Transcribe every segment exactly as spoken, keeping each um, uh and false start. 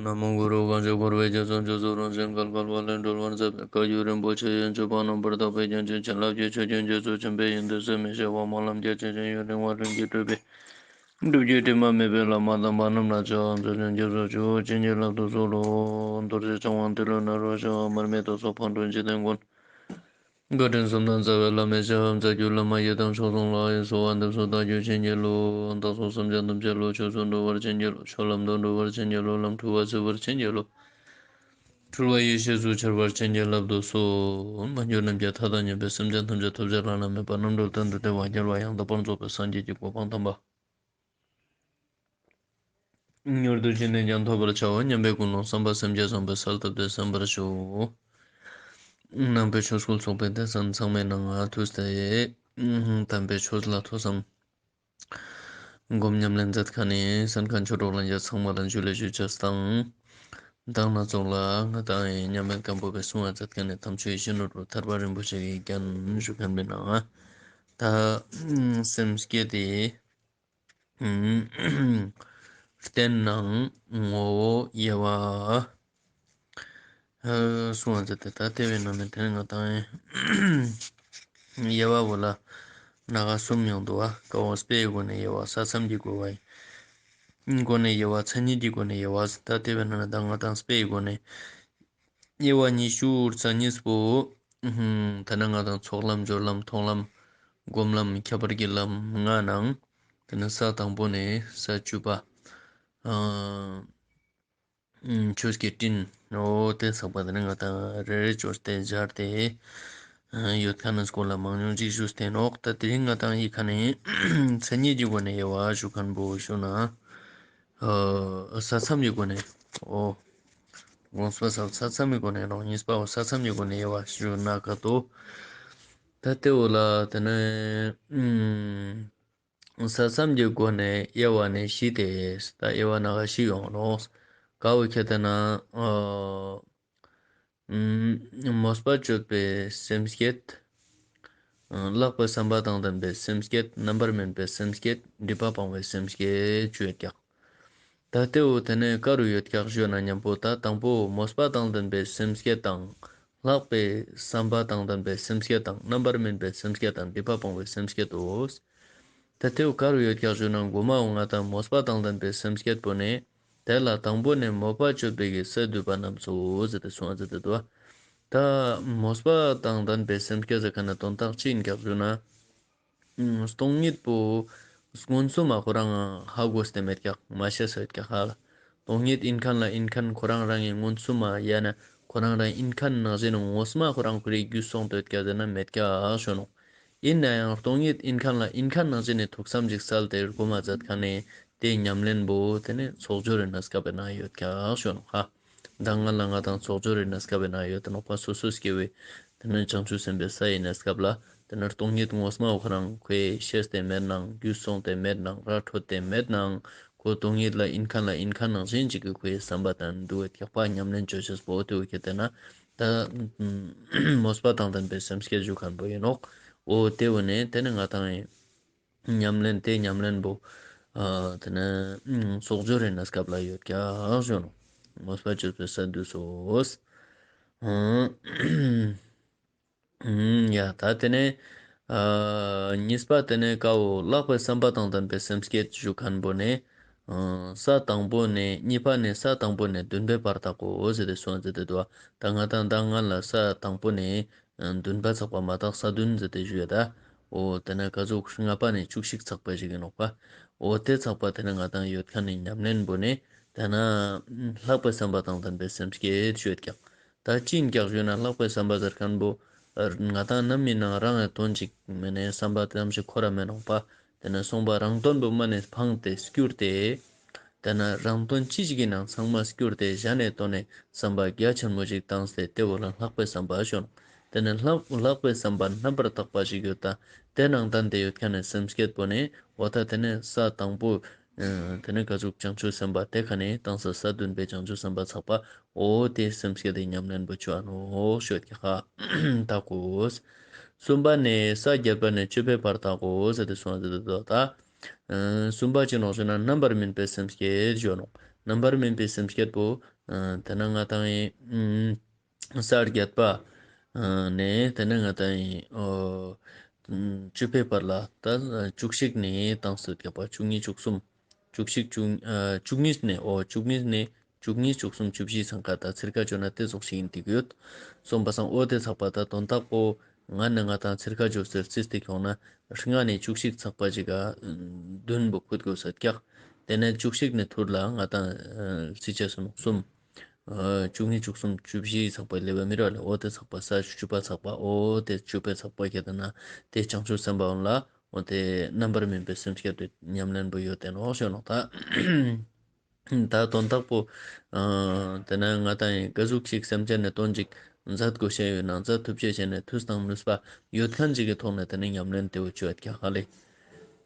ན་མོ་གུ་རུ། གང་ཞིག་འཁོར་བའི་རྒྱ་མཚོ་མཇུག་ཏུ་རིང་ཞིང་བརྒལ་དཀའ་བ་ལས་སྒྲོལ་བར་མཛད་པའི་བཀའ་བརྒྱུད་རིན་པོ་ཆེ་ཡི་སྤྱོད་པ་རྣམ་པར་དག་པའི་རྒྱན་ཅན་བྱིན་རླབས་ཀྱི་ཆུ་རྒྱུན་རྒྱ་མཚོ་ཆེན་པོའི་ཡོན་ཏན་ཟད་མི་ཤེས་པ་སྨོན་ལམ་རྒྱ་ཆེ་ཞིང་ཡུན་རིང་བར་ལྷུན་གྱིས་གྲུབ་པའི་སྒྲུབ་བརྒྱུད་དྲི་མ་མེད་པའི་བླ་མ་དམ་པ་རྣམས་ལ་ཕྱག་འཚལ་ཞིང་སྐྱབས་སུ་མཆིའོ། བྱིན་གྱིས་བརླབ་ཏུ་གསོལ་ལོ། རྡོ་རྗེ་འཆང་དབང་ཏེ་ལོ་ནཱ་རོ་ཞབས། མར་མི་དྭགས་སོགས་ཕག་གྲུ་འཇིག་རྟེན་མགོན། བཀའ་དྲིན་གསུམ་ལྡན་རྩ་བའི་བླ་མའི་ཞབས། རྩ་བརྒྱུད་བླ་མ་ཡི་དམ་མཆོག་གསུམ་ལ། གསོལ་བ་འདེབས་སོ་བདག་རྒྱུད་བྱིན་གྱིས་རློབས། བདག་སོགས་སེམས་ཅན་ཐམས་ཅད་བློ་ཆོས་སུ་འགྲོ་བར་བྱིན་གྱིས་རློབས། ཆོས་ལམ་དུ་འགྲོ་བར་བྱིན་གྱིས་རློབས། ལམ་འཁྲུལ་བ་སེལ་བར་བྱིན་གྱིས་རློབས། འཁྲུལ་བ་ཡེ་ཤེས་སུ་འཆར་བར་བྱིན་གྱིས་བརླབ་ཏུ་གསོལ། མ་གྱུར་ནམ་མཁའི་མཐའ་དང་མཉམ་པའི་སེམས་ཅན་ཐམས་ཅད་ཐོབ་བྱ་བླ་ན་མེད་པ་རྣམ་གྲོལ་གཏན་དུ་བདེ་བ་རྒྱལ་བ་ཡང་དག་པར་རྫོགས་པའི་སངས་རྒྱས་ཀྱི་གོ་འཕང་དམ་པ་མྱུར་དུ་ཅི་ནས་ཀྱང་ཐོབ་པར་བྱའོ་སྙམ་པའི་ཀུན་སློང་བསམ་པ་སེམས་བསྐྱེད་བཟང་པོས་གསལ་བཏབ་སྟེ་གསན་པར་ཞུ། ནང་པའི་ཆོས་སྐུལ་ཚོགས་པའི་སྡེ་ཚན་ཚང་མའི་ནང་ང་ཐུགས་ཏེ་དམ་པའི་ཆོས་ལ་ཐོས་བསམ་སྒོམ་ཉམས་ལེན་མཛད་མཁན་ནི་གསན་མཁན་ཆོས་གྲོགས་ལྷན་རྒྱས་ཚང་མ་ལ་ཇུ་ལེ་ཞུ་ཅེས་དང་། མདང་ནེ་ཚོགས་ལ་ང་དང་མཉམ་མེད་སྒམ་པོ་པའི་གསུང་བ་མཛད་མཁན་ནི་དམ་ཆོས་ཡིད་བཞིན་ནོར་བུ་ཐར་པ་རིན་པོ་ཆེ་གི་རྒྱན་ཞུ་མཁན་པའི་ནང་ང་ད་སེམས་བསྐྱེད་དེ་རྟེན་ནང་ངོ་བོ་དབྱེ་བ་གསུང་བ་མཛད་དེ། ད་དེ་བས་ན་མེད་དེ་ནི་ང་དང་དབྱེ་བ་བོ་ལ་ནང་གསུམ་ཡོང་འདུག་བ། ཀ་བོ་དཔེའི་སྒོ་ནས་དབྱེ་བ། ས་མཚམས་ཀྱི་སྒོ་བ་སྒོ་ནས་དབྱེ་བ། མཚན་ཉིད་ཀྱི་སྒོ་ནས་དབྱེ་བ། ད་དེ་བས་ན་ནི་ད་ང་དང་དཔེའི་སྒོ་ནས་དབྱེ་བ་ཉི་ཤུ་རྩ་གཉིས་པོ། ད་ནི་ང་དང་ཚོགས་ལམ་སྦྱོར་ལམ་མཐོང་ལམ་སྒོམ་ལམ་ཁྱད་པར་གྱི་ལམ་ལྔ་ནང་། ད་ནི་ས་དང་པོ་ནས་ས་བཅུ་པ། ཆོས་ཀྱི་སྤྲིན་འོ་དེ་ཚགས་པ་དེ་ནི་ང་དང་རེ་རེ་བཅོས་ཏེ་སྦྱར་ཏེ་ཡོད་མཁན་ནི་སྐོར་ལ་མང་ཉུང་ཅིག་ཞུས་ཏེ་ནོག། ད་དེ་རིང་ང་དང་ཡི་ཁ་ནས་མཚན་ཉིད་ཀྱི་སྒོ་ནས་དབྱེ་བ་ཞུ་མཁན་པོ་ཞུ་ན། ས་མཚམས་ཀྱི་སྒོ་ནས་འོ། དགོངས་པ་ས་ས་མཚམས་ཀྱི་སྒོ་ནས་ནོག། གཉིས་པ་འོ་ས་མཚམས་ཀྱི་སྒོ་ནས་དབྱེ་བ་ཞུ་ན་ག་ཏོ། ད་དེ་འོ་ལ་དེ་ནི། ས་མཚམས་ཀྱི་སྒོ་ནས་དབྱེ་བ་ནི་བཞི་སྟེ། ད་དབྱེ་བ་ནང་ག་བཞི་ཡོང་ནོག། ཀ་བོ་ཁྱེར་ཏེ་ན། མོས་པ་སྤྱོད་པའི་སེམས་བསྐྱེད། ལྷག་པའི་བསམ་པ་དང་ལྡན་པའི་སེམས་བསྐྱེད། རྣམ་པར་སྨིན་པའི་སེམས་བསྐྱེད། སྒྲིབ་པ་སྤང་བའི་སེམས་བསྐྱེད་ཞུ་ཡོད་ཀྱག། ད་དེ་བོ་དེ་ནས་ཀ་རུ་ཡོད་ཀྱག་ཞུ་ན་མཉམ་པོ་ད་དང་པོ་མོས་པ་དང་ལྡན་པའི་སེམས་བསྐྱེད་དང་། ལྷག་པའི་བསམ་པ་དང་ལྡན་པའི་སེམས་བསྐྱེད་དང་། རྣམ་པར་སྨིན་པའི་སེམས་བསྐྱེད་དང་། སྒྲིབ་པ་སྤང་བའི་སེམས་བསྐྱེད་དོ། ད་དེ་བོ་ཀ་རུ་ཡོད་ཀྱག་ཞུ་ན་མགོ་མ་བོ་ང་དང་མོས་པ་དང་ལྡན་པའི་སེམས་བསྐྱེད་པོ་ནི། དེ་ལ་དང་པོ་ནས་མོས་པ་སྤྱོད་པའི་གི་སས་བསྡུས་པ་རྣམས་སོ་ཟེར་ཏེ་གསུངས་ཟེར་ཏེ་འདུག། ད་མོས་པ་དང་ལྡན་པའི་སེམས་བསྐྱེད་ཟེར་མཁན་ནི་དོན་དག་ཅི་ཡིན་ཀྱག་ཞུ་ན། སྟོང་ཉིད་པོ་མངོན་སུམ་མ་ཁོ་རང་ཧ་གོ་སྟེ་མེད་ཀྱག། མ་ཤེས་ཡོད་ཀྱག་ཧ་ལ། སྟོང་ཉིད་ཡིན་མཁན་ལ་ཡིན་མཁན་ཁོ་རང་རང་གི་མངོན་སུམ་མ་ཡང་ན་ཁོ་རང་རང་ཡིན་མཁན་ནང་བཞིན་ངོ་མ་ཁོ་རང་ཁོ་རའི་རྒྱུས་སོང་སྟེ་ཡོད་ཀྱག་ཟེར་ན་མེད་ཀྱག་ཞུ་ནོག། ཡིན་ན་ཡང་སྟོང་ཉིད་ཡིན་མཁན་ལ་ཡིན་མཁན་ནང་བཞིན་ནི་ཐུགས་བསམ་ཅིག་གསལ་ཏེ་སྒོམ་མཛད་མཁན་ནི་དེ་ཉམས་ལེན་པོ་དེ་ནི་ཚོགས་སྦྱོར་རི་གནས་སྐབས་པའི་ནང་ཡོད་ཀྱག་ཞུ་ནོག་ཧ། མདང་ང་ལ་ང་དང་ཚོགས་སྦྱོར་རི་གནས་སྐབས་པའི་ནང་ཡོད་དེ་ནོག་པ། སོ་སོ་སྐྱེ་བོའི་དེ་ནི་བྱང་ཆུབ་སེམས་དཔའི་ས་ཡི་གནས་སྐབས་ལ་དེ་ནི་སྟོང་ཉིད་ངོ་མ་བོ་ཁོ་རང་ཁོས་ཤེས་ཏེ་མེད་ནའང་རྒྱུས་སོང་སྟེ་མེད་ནའང་ར་འཕྲོད་དེ་མེད་ནའང་ཁོ་སྟོང་ཉིད་ལ་ཡིན་མཁན་ལ་ཡིན་མཁན་ནང་བཞིན་ཅིག་གི་ཁོའི་བསམ་པ་དང་འདུ་བའི་ཐེག་པ་ཉམས་ལེན་བཅོ་ཤེས་པོ་དེ་བོ་ཁྱེར་ཏེ་ན། ད་མོས་པ་དང་ལྡན་པའི་སེམས་བསྐྱེད་ཞུ་མཁན་པོ་ཡིན་ནོག། འོ་དེ་བོ་ནི་དེ་ནི་ང་དང་ཡིན། ཉམས་ལེན་དེ་ཉམས་ལེན་པོ། ཨ་དེ་ནི་ཚོགས་སྦྱོར་རི་གནས་སྐབས་ལ་ཡོད་ཀྱག་ཞུ་ནོག། མོས་པ་སྤྱོད་པའི་སས་བསྡུས་སོ། ཡ་ད་དེ་ནས་ཨ་གཉིས་པ་དེ་ནས་ཀ་བོ་ལྷག་པའི་བསམ་པ་དང་ལྡན་པའི་སེམས་བསྐྱེད་ཞུ་མཁན་པོ་ནི། ཨ་ས་དང་པོ་ནས་གཉིས་པ་ནས་ས་དང་པོ་ནས་བདུན་པའི་བར་དག་གོ་ཟེར་ཏེ་གསུངས་ཟེར་ཏེ་འདུག། ད་ང་དང་ད་ང་ལ་ས་དང་པོ་ནས་བདུན་པ་ཚགས་པ་མ་དག་ས་བདུན་ཟེར་ཏེ་ཞུ་ཡ་ད། འོ་དེ་ནས་ཀ་ཟུག་ལྔ་པ་ནས་བཅུ་གཅིག་ཚགས་པ་ཞིག་ཡིན་ནོག་པ། འོ་དེ་ཚགས་པ་དེ་ནས་ང་དང་ཡོད་མཁན་ནི་ཉམས་ལེན་པོ་ནི་དེ་ན་ལྷག་པའི་བསམ་པ་དང་ལྡན་པའི་སེམས་བསྐྱེད་ཞུ་ཡོད་ཀྱག། ད་ཅི་ཡིན་ཀྱག་ཞུ་ན་ལྷག་པའི་བསམ་པ་ཟེར་མཁན་པོ། ང་དང་ནམ་ཡིན་ནའང་རང་གི་དོན་ཅིག་མེད་ནས་བསམ་པ་ཙམ་ཞིག་འཁོར་ར་མེད་ནོག་པ། དེ་ནས་སོང་པ་རང་དོན་པོ་མ་ནས་འཕངས་ཏེ་སྐྱུར་ཏེ། དེ་ནས་རང་དོན་ཅི་ཞིག་ཡིན་ནའང་ཚང་མ་སྐྱུར་ཏེ་གཞན་ནས་དོན་ནས་བསམ་པ་རྒྱ་ཆེན་མོ་ཞིག་བཏང་སྟེ་དེ་བོ་ལ་ལྷག་པའི་བསམ་པ་ཞུ་ནོག། དེ་ནས་ལྷག་ལྷག་པའི་བསམ་པ་རྣམ་པར་དག་པ་ཞིག་ཡོད་ད། དེ་ནང་ལྡན་ཏེ་ཡོད་མཁན་ནི་སེམས་བསྐྱེད་པོ་ནི་འོ་ད་དེ་ནས་ས་དང་པོ། དེ་ནས་ཀ་ཟུག་བྱང་ཆུབ་སེམས་དཔའ་དེ་ཁ་ནས་བཏང་ས་ས་བདུན་པའི་བྱང་ཆུབ་སེམས་དཔའ་ཚགས་པ། འོ་དེ་སེམས་བསྐྱེད་དེ་ཉམས་ལེན་པོ་བཅོ་འ་ནོག་ཞུ་ཡོད་ཀྱག་ཧ། ད་གོ། གསུམ་པ་ནས་ས་བརྒྱད་པ་ནས་བཅུ་པའི་བར་ད་གོ་ཟེར་ཏེ་གསུངས་ཟེར་ཏེ་འདུག་ད། གསུམ་པ་ཅི་ནོག་ཞུ་ན་རྣམ་པར་སྨིན་པའི་སེམས་བསྐྱེད་ཞུ་ནོག། རྣམ་པར་སྨིན་པའི་སེམས་བསྐྱེད་པོ་ཨ་དེ་ན་ང་ཏང་ཡིན་ཨ་ས་བརྒྱད་པ་ཨ་ནས་དེ་ན་ང་ཏང་ཡིན་ཨོ་བཅུ་པའི་བར་ལ་ད་བཅུ་གཅིག་ནས་བཏང་སྲིད་ཀྱག་པ། བཅུ་གཉིས་བཅུ་གསུམ། བཅུ་གཅིག་བཅུ་ཨ་བཅུ་གཉིས་ནས་ཨོ་བཅུ་གཉིས་ནས་བཅུ་གཉིས་བཅུ་གསུམ་བཅུ་བཞི་ཚང་ཀ་ད་ཚིར་ཁ་བཅོ་ན་དེ་ཙོགས་ཤིག་ཡིན་ཏེ་ཡོད། སོང་པ་སང་ཨོ་དེ་ཚག་པ་ད་དོན་དག་པོ་ང་ནི་ང་ཏང་ཚིར་ཁ་བཅོ་སྲིད་རྩིས་ཏེ་ཁྱོང་ན་ལྔ་ནས་བཅུ་གཅིག་ཚག་པ་ཅིག་ག་བདུན་པོ་ཁུད་དགོས་ས་ཀྱག། དེ་ནས་བཅུ་གཅིག་ནས་ཐུར་ལ་ང་ཏང་རྩིས་ཆ་སོང་གསུམ། ཨ་བཅུ་གཉིས་བཅུ་གསུམ་བཅུ་བཞི་ཚག་པ་ལེབ་བ་མི་ར་ལེ། ཨོ་དེ་ཚག་པ་ས་བཅུ་པ་ཚག་པ་ཨོ་དེ་བཅུ་པའི་ཚག་པ་ཁྱེད་ན་དེ་བྱང་ཆུབ་སེམས་དཔའ་འོན་ལ་ཨོ་དེ་རྣམ་པར་སྨིན་པའི་སེམས་བསྐྱེད་དེ་ཉམས་ལེན་པོ་ཡོད་དེ་ནོག་ཞུ་ནོག་ད། ད་དོན་དག་པོ་ཨ་དེ་ན་ང་ཏང་ཡིན་ག་ཟུག་ཅིག་སེམས་ཅན་ནི་དོན་ཅིག་མཛད་དགོས་ཤེས་ཡོད་ན་མཛད་ཐུབ་ཅེས་བྱས་ནས་དུས་དང་ནུས་པ་ཡོད་མཁན་ཅིག་གི་ཐོག་ནས་དེ་ནི་ཉམས་ལེན་དེ་བོ་བཅོ་ཡོད་ཀྱག་ཧ་ལེ།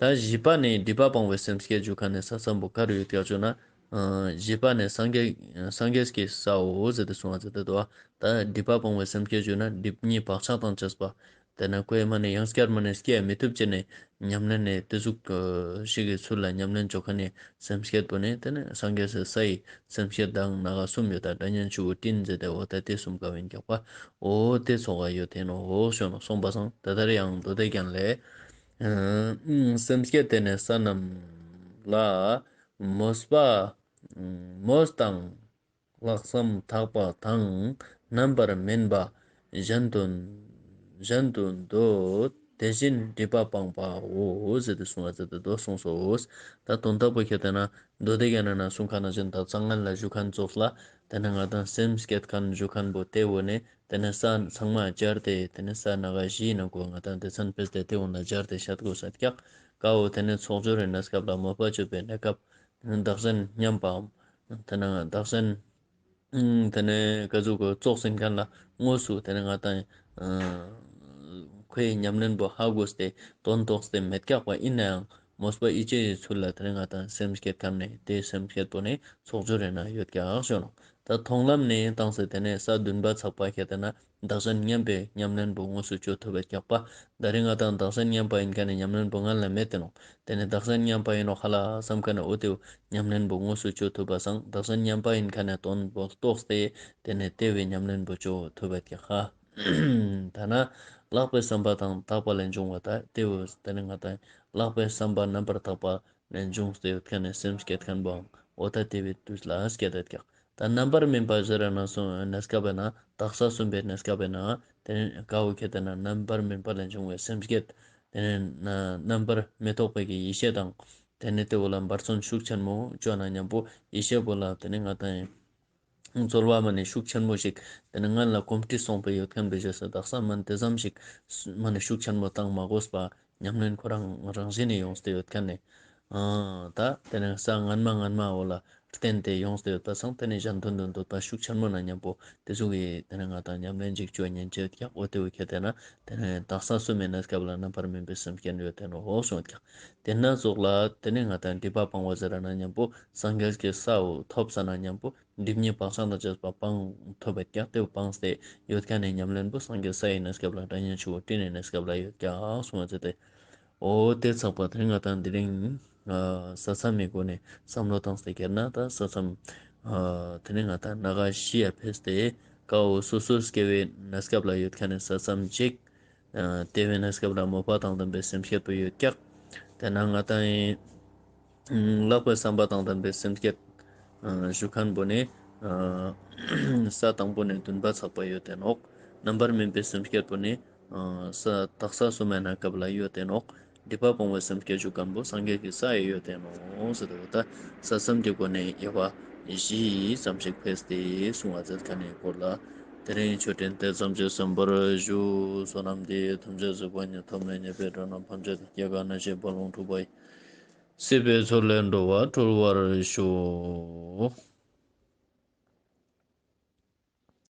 ད་བཞི་པ་ནི་སྒྲིབ་པ་སྤང་བའི་སེམས་བསྐྱེད་ཞུ་མཁན་ནི་ས་མཚམས་པོ་ག་རུ་ཡོད་ཀྱག་ཞུ་ན། ཨ་བཞི་པ་ནི་སངས་རྒྱས་སངས་རྒྱས་ཀྱི་སའོ་ཟེར་ཏེ་གསུངས་པ་ཟེར་ཏེ་འདུག་པ། ད་སྒྲིབ་པ་སྤང་བའི་སེམས་བསྐྱེད་ཞུ་ན་སྒྲིབ་གཉིས་བག་ཆགས་དང་བཅས་པ། དེ་ན་ཁོའི་མ་ནི་ཡང་སྐྱར་མ་ནི་སྐྱེ་མི་ཐུབ་ཅེས་ནི་ཉམས་ལེན་ནི་དེ་ཟུག་ཞིག་གི་ཚུལ་ལ་ཉམས་ལེན་བཅོ་མཁན་ནི་སེམས་བསྐྱེད་པོ་ནི་དེ་ནི་སངས་རྒྱས་སི་སའི་སེམས་བསྐྱེད་དང་ན་ག་གསུམ་ཡོད། ད་སྒྲ་སྙན་ཆུ་བོའི་སྤྲིན་ཟེར་ཏེ་འོ་ད་དེ་གསུམ་ཀ་བོ་ཡིན་ཀྱག་པ། ཨོ་དེ་ཚོགས་ཀ་ཡོད་དེ་ནོག་ཞུ་ནོག། སོང་པ་སང་དེ་ལྟར་ཡང་མདོ་སྡེ་རྒྱན་ལས། ཨ་སེམས་བསྐྱེད་དེ་ནི་ས་རྣམས་ལ། མོས་པ་མོས་དང་ལྷག་བསམ་དག་པ་དང་རྣམ་པར་སྨིན་པ་གཞན་དུ་གཞན་དུ་འདོད་དེ་བཞིན་སྒྲིབ་པ་སྤངས་པའོ་ཟེར་ཏེ་གསུངས་པ་ཟེར་ཏེ་འདུག་གསུངས་སོ། ད་དོན་དག་པོ་ཁྱེད་དེ་ན་མདོ་སྡེ་རྒྱན་ན་གསུངས་མཁན་ནང་བཞིན་ད་ཚང་ངན་ལ་ཞུ་མཁན་ཙོགས་ལ་དེ་ན་ང་ཏང་སེམས་བསྐྱེད་མཁན་ཞུ་མཁན་པོ་དེ་བོ་ནི། དེ་ནས་ས་ཚང་མ་སྦྱར་ཏེ་དེ་ནས་ས་ན་ག་བཞིའི་ནང་གོ་ང་ཏང་སྡེ་ཚན་ཕེས་ཏེ་དེ་འོ་ན་སྦྱར་ཏེ་བཤད་དགོས་ས་ཀྱག། ཀ་བོ་དེ་ནས་ཚོགས་སྦྱོར་རི་གནས་སྐབས་ལ་མོས་པ་སྤྱོད་པའི་གནས་སྐབས། བདག་གཞན་མཉམ་པའམ། དེ་ནས་བདག་གཞན་དེ་ནས་ག་ཟུག་གི་ཙོགས་ཟིན་མཁན་ལ་དངོས་སུ་དེ་ནས་ང་ཏང་ཁོའི་ཉམས་ལེན་པོ་ཧ་གོ་སྟེ་དོན་རྟོགས་ཏེ་མེད་ཀྱག་པ་ཡིན་ནའང་མོས་པ་ཡིད་ཆེས་ཀྱི་ཚུལ་ལ་དེ་ནས་ང་ཏང་སེམས་བསྐྱེད་མཁན་ནི་དེ་སེམས་བསྐྱེད་པོ་ནི་ཚོགས་སྦྱོར་རི་ན་ཡོད་ཀྱག་ཞུ་ནོག། ད་མཐོང་ལམ་ནས་བཏང་སྟེ་དེ་ནས་ས་བདུན་པ་ཚག་པ་ཁྱེད་དེ་ན་བདག་གཞན་མཉམ་པའི་ཉམས་ལེན་པོ་དངོས་སུ་བཅོ་ཐུབ་པ་ཀྱག་པ། ད་རེས་ང་ཏང་བདག་གཞན་མཉམ་པ་ཡིན་མཁན་ནི་ཉམས་ལེན་པོ་ང་ལ་མེད་དེ་ནོག། དེ་ནས་བདག་གཞན་མཉམ་པ་ཡིན་ནོག་ཧ་ལ་བསམ་མཁན་ནི་འོ་དེ་བོ་ཉམས་ལེན་པོ་དངོས་སུ་བཅོ་ཐུབ་པ་སང་བདག་གཞན་མཉམ་པ་ཡིན་མཁན་ནི་དོན་པོ་རྟོགས་ཏེ་དེ་ནས་དེ་བོའི་ཉམས་ལེན་པོ་བཅོ་ཐུབ་པ་ཀྱག་ཧ། ཐ་ན་ལྷག་པའི་བསམ་པ་དང་དག་པ་ལས་འབྱུང་བ་ད་དེ་བོ་དེ་ནས་ང་ཏང་ལྷག་པའི་བསམ་པ་རྣམ་པར་དག་པ་ནས་འབྱུང་སྟེ་ཡོད་མཁན་ནི་སེམས་བསྐྱེད་མཁན་པོའང་འོ་ད་དེ་བོའི་དུས་ལ་བསྐྱེད་དེ་ཀྱག། ད་རྣམ་པར་སྨིན་པ་ཟེར་ན་སོང་གནས་སྐབས་ན་དག་ས་གསུམ་པའི་གནས་སྐབས་ན་དེ་ནས་ཀ་བོ་ཁྱེད་དེ་ན་རྣམ་པར་སྨིན་པ་ལས་འབྱུང་བའི་སེམས་བསྐྱེད། དེ་ནས་རྣམ་པར་མི་རྟོག་པའི་གི་ཡེ་ཤེས་དང་། དེ་ནས་དེ་བོ་ལ་འབད་བརྩོན་ཤུགས་ཆེན་མོ་བཅོ་ན་མཉམ་པོ་ཡེ་ཤེས་པོ་ལ་དེ་ནས་ང་ཏང་རྩོལ་བ་མ་ནི་ཤུགས་ཆེན་མོ་ཞིག་དེ་ནས་སྔན་ལ་གོམས་འདྲིས་སོང་པའི་ཡོད་མཁན་པའི་རྗེས་སུ་དག་ས་མ་ནི་དེ་ཙམ་ཞིག་མ་ནི་ཤུགས་ཆེན་མོ་བཏང་མ་དགོས་པ་ཉམས་ལེན་ཁོ་རང་རང་བཞིན་ནས་ཡོང་སྟེ་ཡོད་མཁན་ནི། ཨ་ད་དེ་ནས་ས་སྔན་མ་སྔན་མ་བོ་ལ་བརྟེན་ཏེ་ཡོང་སྟེ་ཡོད་པ་སང་དེ་ནས་གཞན་དོན་དུ་འདོད་པ་ཤུགས་ཆེན་མོ་ན་མཉམ་པོ་དེ་ཟུག་གི་དེ་ནས་ང་ཏང་ཉམས་ལེན་ཅིག་བཅོ་ཉན་ཅེས་ཡོད་ཀྱག། འོ་དེ་བོ་ཁྱེད་དེ་ན་དེ་ནས་དག་ས་གསུམ་པའི་གནས་སྐབས་ལ་རྣམ་པར་སྨིན་པའི་སེམས་བསྐྱེད་ཡོད་དེ་ནོག་འོ་གསུངས་ཀྱག། དེ་ན་ཙོགས་ལ་དེ་ནས་ང་ཏང་སྒྲིབ་པ་སྤང་བ་ཟེར་ན་མཉམ་པོ་སངས་རྒྱས་ཀྱི་སའོ་ཐོབ་ས་ན་མཉམ་པོ་སྒྲིབ་གཉིས་བག་ཆགས་དང་བཅས་པ་སྤང་ཐུབ་པ་ཀྱག། དེ་བོ་སྤངས་ཏེ་ཡོད་མཁན་ནི་ཉམས་ལེན་པོ་སངས་རྒྱས་སའི་གནས་སྐབས་ལ་སྒྲ་སྙན་ཆུ་བོ་སྤྲིན་ནི་གནས་སྐབས་ལ་ཡོད་ཀྱག་གསུངས་པ་ཟེར་ཏེ། འོ་དེ་ཚག་པ་དེ་ནས་ང་ཏང་དེ་རིང་ཨ་ས་མཚམས་མི་སྒོ་ནས་བསམ་བློ་བཏང་སྟེ་ཁྱེར་ན་ད་ས་མཚམས་ཨ་དེ་ནས་ང་ཏང་ན་ག་བཞི་ཡ་ཕེས་ཏེ་ཀ་བོ་སོ་སོ་སྐྱེ་བོའི་གནས་སྐབས་ལ་ཡོད་མཁན་ནི་ས་མཚམས་གཅིག། ཨ་དེ་བོའི་གནས་སྐབས་ལ་མོས་པ་དང་ལྡན་པའི་སེམས་བསྐྱེད་པོ་ཡོད་ཀྱག། དེ་ན་ང་ཏང་ཡིན་ལྷག་པའི་བསམ་པ་དང་ལྡན་པའི་སེམས་བསྐྱེད་ཨ་ཞུ་མཁན་པོ་ནི་ཨ་ས་དང་པོ་ནས་བདུན་པ་ཚག་པ་ཡོད་དེ་ནོག། རྣམ་པར་སྨིན་པའི་སེམས་བསྐྱེད་པོ་ནི་ཨ་ས་དག་ས་གསུམ་པའི་གནས་སྐབས་ལ་ཡོད་དེ་ནོག། སྒྲིབ་པ་སྤོང་བའི་སེམས་བསྐྱེད་ཞུ་མཁན་པོ་སངས་རྒྱས་ཀྱི་སའི་ཡོད་དེ་ནོག་ཟེར་ཏེ་འོ་ད་ས་མཚམས་ཀྱི་སྒོ་ནས་དབྱེ་བ་བཞི་ཙམ་ཞིག་ཕེས་ཏེ་གསུང་བ་མཛད་མཁན་ནི་སྐོར་ལ། དེ་རིང་ཆོས་འབྲེལ་དེ་ཙམ་གྱིས་གསན་པར་ཞུ། བསོད་ནམས་འདི་ཡིས་ཐམས་ཅད་གཟིགས་པ་ཉིད། ཐོབ་ནས་ཉེས་པའི་དགྲ་རྣམས་ཕམ་བྱས་ཏེ། སྐྱེ་རྒ་ན་འཆིའི་རྦ་ཀློང་འཁྲུགས་པ་ཡི། སྲིད་པའི་མཚོ་ལས་འགྲོ་བ་སྒྲོལ་བར་ཤོག།